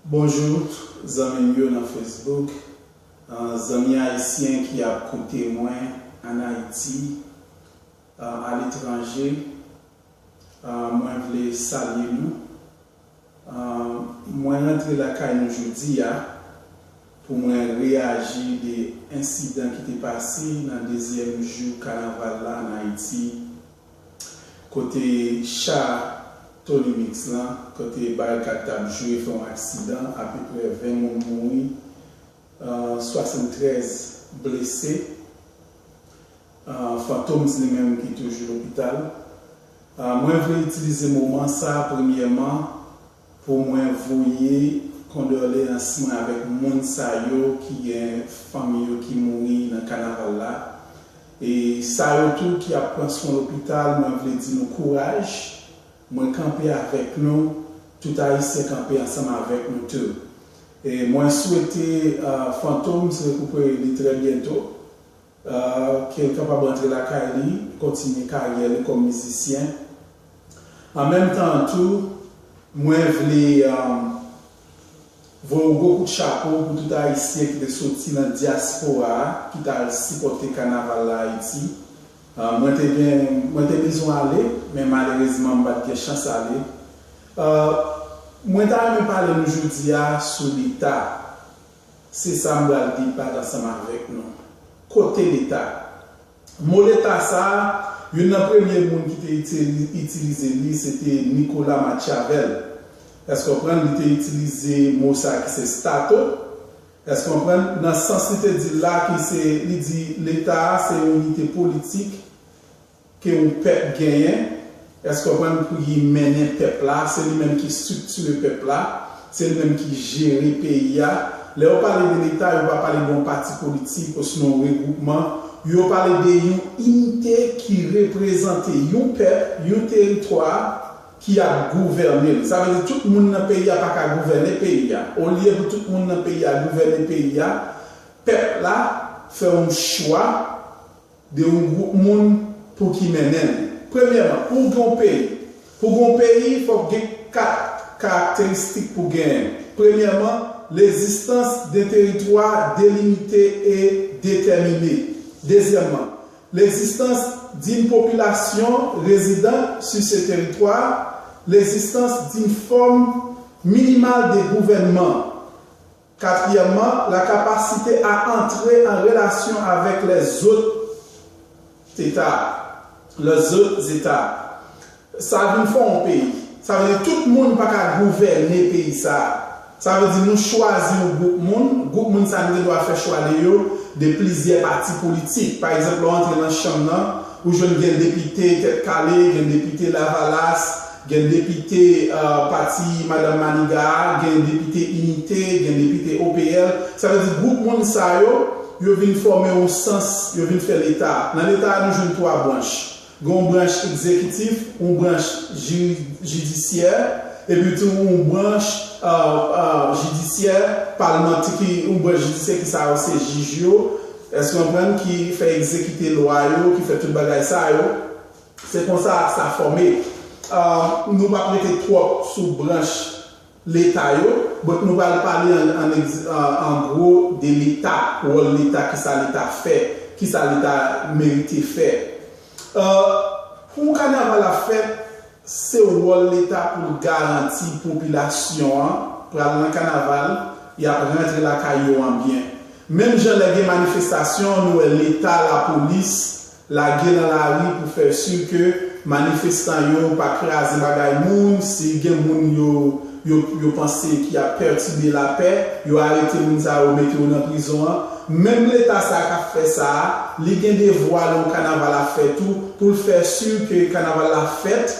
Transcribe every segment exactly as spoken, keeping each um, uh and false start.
Bonjou, zanmi m yo nan Facebook, ah, zanmi ayisyen ki ap koute mwen ann Ayiti, ah, aletranje, ah, mwen vle salye nou. Ah, mwen rantre lakay nou jodi a pou mwen reyaji de ensidan ki te pase nan dezyèm jou kanaval la ann Ayiti, kote cha Tony Mix lan, kote Barikad t ap jwe, fè yon aksidan, apeprè ven moun mouri, ah, swasanntrèz blese. Ah, Fantoms li menm ki toujou lopital. Ah, mwen vle itilize moman sa a, premyèman, pou mwen voye kondoleyans mwen avèk moun sa yo ki gen fanmi yo ki mouri nan kanaval la. E sa yo tou ki ap pran swen lopital, mwen vle di nou kouraj. Mwen kanpe avèk nou. Tout Ayisyen kanpe ansanm avèk nou tou. E mwen swete, ah, Fantoms rekupere li trè byento, ah, ke l kapab rantre lakay li, kontinye karyè li kòm mizisyen. An menm tan tou, mwen vle, ah, voye yon gwo kout chapo pou tout Ayisyen ki te soti nan dyaspora a, ki t al sipòte kanaval la Ayiti. Ah, mwen te gen, mwen te bezwen ale, men malerezman m pa t gen chans ale. Ah, mwen ta renmen pale nou jodi a sou Leta. Se sa m pral debat ansanm avèk nou. Kote Leta? Mo Leta sa a, youn nan premye moun ki te itili-, itilize li, se te Nicolas Machiavel. Èske w konprann? Li te itilize mo sa a ki se Stato. Èske w konprann? Nan sans li te di l la, ki se, li di Leta a se yon inite politik ke yon pèp genyen, èske w konprann, pou li mennen pèp la, se li menm ki estriktire pèp la, se li menm ki jere peyi a. Lè yo pale de Leta, yo pa pale de yon pati politik, osnon yon regwoupman, yo pale de yon inite ki reprezante yon pèp, yon teritwa ki ap gouvène l. Sa vle di tout moun nan peyi a pa ka gouvène peyi a. Olye pou tout moun nan peyi a gouvène peyi a, pèp la fè yon chwa de yon gwoup moun pou ki mennen l. Premyèman, pou w gen yon peyi, pou w gen yon peyi, fòk gen kat karakteristik pou w genyen. Premyèman, l'existence d'un territoire délimité et déterminé. Dezyèmman, l'existence d'une population résidant sur ce territoire, l'existence d'une forme minimale de gouvernement. Quatrièmement, la capacité à entrer en relation avec les autres États, les autres États. Sa vin fè yon peyi. Sa vle di tout moun pa ka gouvène peyi sa a. Sa vle di nou chwazi yon gwoup moun, gwoup moun sa nou gen dwa fè chwa de yo de plizyè pati politik. Pa egzanp, lè w antre nan chanm nan, ou jwenn gen depite Tèt Kale, gen depite Lavalas, gen depite, euh, pati Madanm Maniga a, gen depite Inite, gen depite O P L. Sa vle di gwoup moun sa yo, yo vin fòme yon sans, yo vin fè Leta. Nan Leta a, nou jwenn twa branch. Gen yon branch egzekitif, yon branch ji-, jidisyè, epi tou yon branch, euh, euh, jidisyè, palmantè, ki, yon branch jidisyè ki sa yo se jij yo, èske w konprann, ki fè egzekite lwa yo, ki fè tout bagay sa yo. Se konsa sa fòme. Euh, nou p ap rete twòp sou branch Leta yo, but nou pral pale an, an, egz-, an, an gwo de Leta, wòl Leta, kisa Leta fè, kisa Leta merite fè. Euh, pou kanaval la fèt, se wòl Leta pou l garanti popilasyon an pral nan kanaval, y ap rantre lakay yo an byen. Menm jan lè gen manifestasyon, nou wè Leta, lapolis, lage nan lari pou fè si ke manifestan yo pa kraze bagay moun, si gen moun yo, yo, yo panse ki ap pètibe lapè, yo arete moun sa yo, mete yo nan prizon an. Menm Leta sa k ap fè sa a, li gen devwa lè yon kanaval ap fèt tou, pou l fè si ke kanaval la fèt,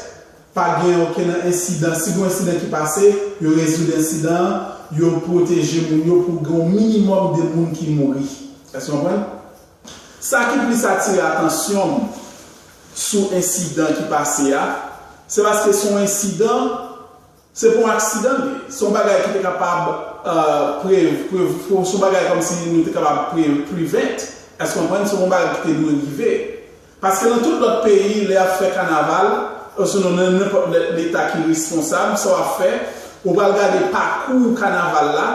pa gen okenn ensidan. Si gen yon ensidan ki pase, yo rezoud ensidan an, yo pwoteje moun yo pou gen yon minimòm de moun ki mouri. Èske w konprann? Sa ki plis atire atansyon m sou ensidan ki pase a, se paske se yon ensidan, se pa yon aksidan l ye. Se yon bagay ki te kapab, euh, pre-, pre-, se yon bagay kòmsi nou te kapab pre-, prevent. Èske w konprann? Se yon bagay ki te dwe rive. Paske nan tout lòt peyi, lè y ap fè kanaval, osnon nan nenpòt lè-, leta ki responsab, sa w ap fè, Ou pral gade pakou kanaval la,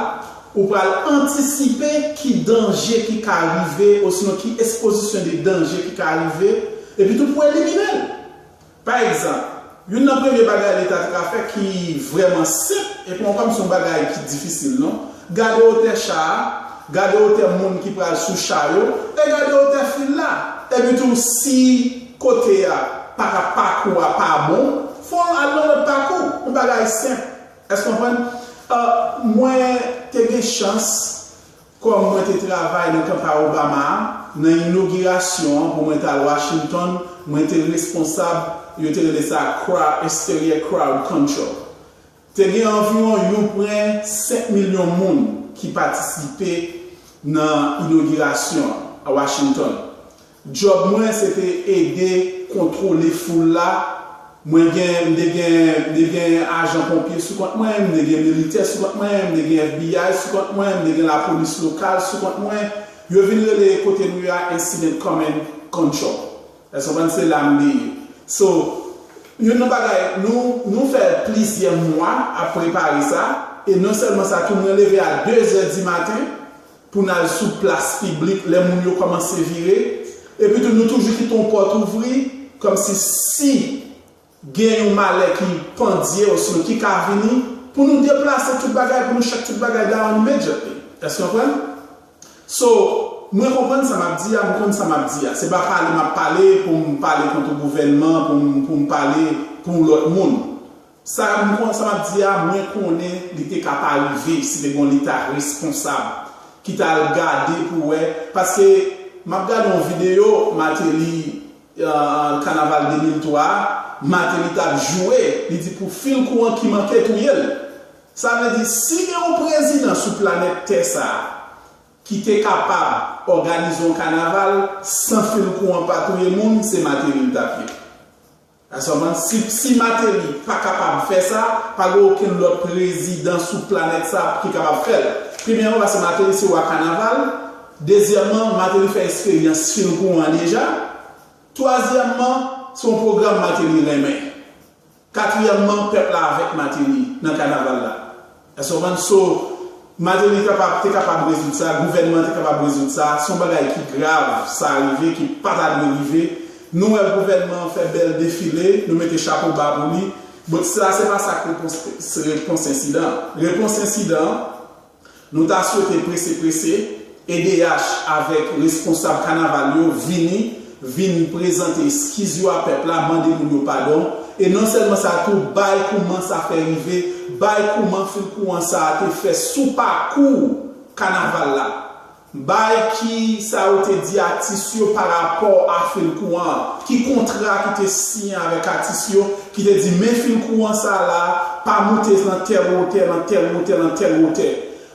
ou pral antisipe ki danje ki ka rive, osinon ki ekspozisyon de danje ki ka rive, epi tou pou elimine l. Pa egzanp, youn nan premye bagay Leta te ka fè ki vrèman senp, e pa kòm se yon bagay ki difisil non, gade wotè cha a, gade wotè moun ki pral sou cha yo, e gade wotè fil la. Epi tou si kote a pa ka pakou a pa bon, fò al nan lòt pakou, yon bagay senp. Èske w konprann? Mwen te gen chans, kòm mwen te travay nan kanpay Obama a, nan inogirasyon an pou mwen t al Washington, mwen te responsab, yo te rele sa crowd, exterior crowd control. Te gen anviwon yon pwen senk milyon moun ki patisipe nan inogirasyon an a Washington. Djòb mwen se te ede kontwole foul la. Mwen gen, m te gen, m te gen ajan ponpye sou kont mwen, m te gen militè sou kont mwen, m te gen F B I sou kont mwen, m te gen lapolis lokal sou kont mwen. Yo vin rele kote nou ye a Incident Command Control. Èske w konprann? Se la m te ye. So, youn nan bagay, nou, nou fè plizyè mwa ap prepare sa, e non sèlman sa, tou mwen leve a de zè di maten, pou n al sou plas piblik lè moun yo kòmanse vire. Epi tou, nou toujou kite yon pòt ouvri, kòmsi si gen yon malè ki pandye osinon ki ka vini, pou nou deplase tout bagay, pou nou shut tout bagay down immediately. Èske w konprann? So, mwen konprann sa m ap di a, m konn sa m ap di a. Se pa pale m ap pale pou m pale kont yon gouvènman, pou m, pou m pale pou yon lòt moun. Sa m konn, sa m ap di a, mwen konnen li te ka pa rive si te gen yon Leta responsab ki t al gade pou wè, paske m ap gade yon videyo Martelly, kanaval de mil twa a, Martelly t ap joure, li di pou fil kouran ki manke touye l. Sa vle di, si gen yon prezidan sou planèt tè sa a ki te kapab òganize yon kanaval san fil kouran pa touye moun, se Martelly l t ap ye. Èske w konprann? Si, si Martelly pa kapab fè sa, pa gen okenn lòt prezidan sou planèt sa ki kapab fè l. Premyèman, paske Martelly se wa kanaval. Dezyèmman, Martelly fè eksperyans fil kouran deja. Twazyèmman, se yon pwogram Martelly renmen. Katriyèmman, pèp la avèk Martelly nan kanaval la. Èske w konprann? So, Martelly kapab, te kapab rezoud sa, gouvènman te kapab rezoud sa. Se yon bagay ki grav, sa rive, ki pa ta dwe rive. Nou wè gouvènman an fè bèl defile, nou mete chapo ba pou li. Bon, sa se pa sa k repons, se repons ensidan an. Repons ensidan an, nou ta swete prese prese, E D H avèk responsab kanaval yo vini, vin prezante eskiz yo a pèp la, mande moun yo padon. E non sèlman sa tou, bay kouman sa fè rive, bay kouman fil kouran sa a te fè sou pakou kanaval la. Bay ki sa yo te di atis yo pa rapò a fil kouran an, ki kontra ki te siyen avèk atis yo, ki te di men fil kouran sa a la, pa moute nan tèl wotè, nan tèl wotè, nan tèl wotè.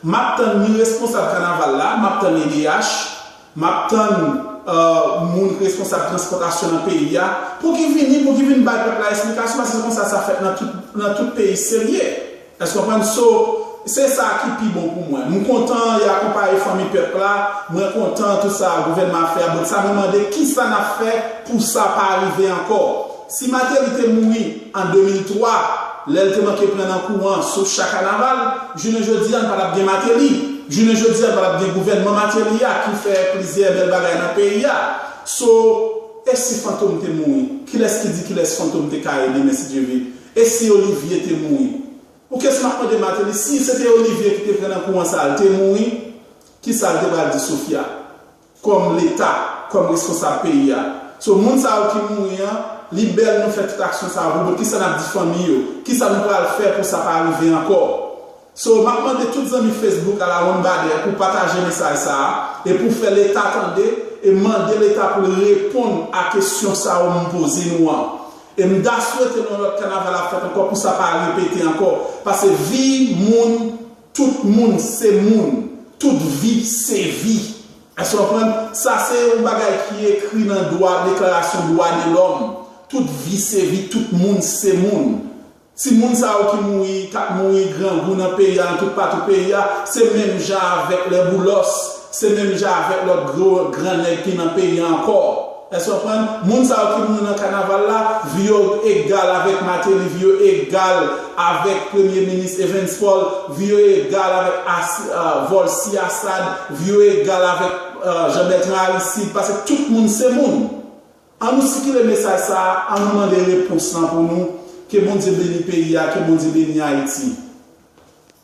M ap tann ni responsab kanaval la, m ap tann E D H, m ap tann moun ki responsab transpòtasyon nan peyi a, pou ki vini, pou ki vin bay pèp la esplikasyon, paske se konsa sa fèt nan tout, nan tout peyi serye. Èske w konprann? So, se sa ki pi bon pou mwen. M kontan y akonpaye fanmi pèp la, mwen kontan tout sa gouvènman ap fè a, but sa mwen mande kisa n ap fè pou sa pa rive ankò. Si Martelly te mouri an de mil twa, lè l te manke pran nan kouran sou cha kanaval, jounen jodi a n pa t ap gen Martelly. Jounen jodi a n pa t ap gen gouvènman Martelly a ki fè plizyè bèl bagay nan peyi a. So, e si Fantom te mouri? Kilès ki di kilès Fantom te ka ye demen si Dye vle? E si Olivier te mouri? Ou kesyon m ap mande Martelly, si se te Olivier ki te pran nan kouran sa a, l te mouri, kisa l te pral di Sofia? Kòm Leta, kòm responsab peyi a. So, moun sa yo ki mouri an, li bèl nou fè tout aksyon sa yo pou bout. Kisa n ap di fanmi yo? Kisa nou pral fè pou sa pa rive ankò? So, m ap mande tout zanmi Facebook Alawonnbadè pou pataje mesaj sa a e pou fè Leta tande e mande Leta pou l reponn a kesyon sa yo m poze nou an. E m ta swete nan lòt kanaval ap fèt ankò pou sa pa repete ankò. Paske vi moun, tout moun se moun. Tout vi se vi. Èske w konprann? Sa se yon bagay ki ekri nan dwa, deklarasyon dwa de lòm. Tout vi se vi, tout moun se moun. Timoun sa yo ki mouri, k ap mouri grangou nan peyi a, nan tout patou peyi a, se menm jan avèk lè Boulos, se menm jan avèk lòt gwo gran nèg ki nan peyi a ankò. Èske w konprann? Moun sa yo ki mouri nan kanaval la, vi yo egal avèk Martelly, vi yo egal avèk Premye Minis Evans Paul, vi yo egal avèk As- euh, Volcy Assad, vi yo egal avèk euh, Jean Bertrand Aristide, paske tout moun se moun. An nou sikile mesaj sa a, an nou mande repons lan pou nou. Ke Bondye beni peyi a, ke Bondye beni Ayiti.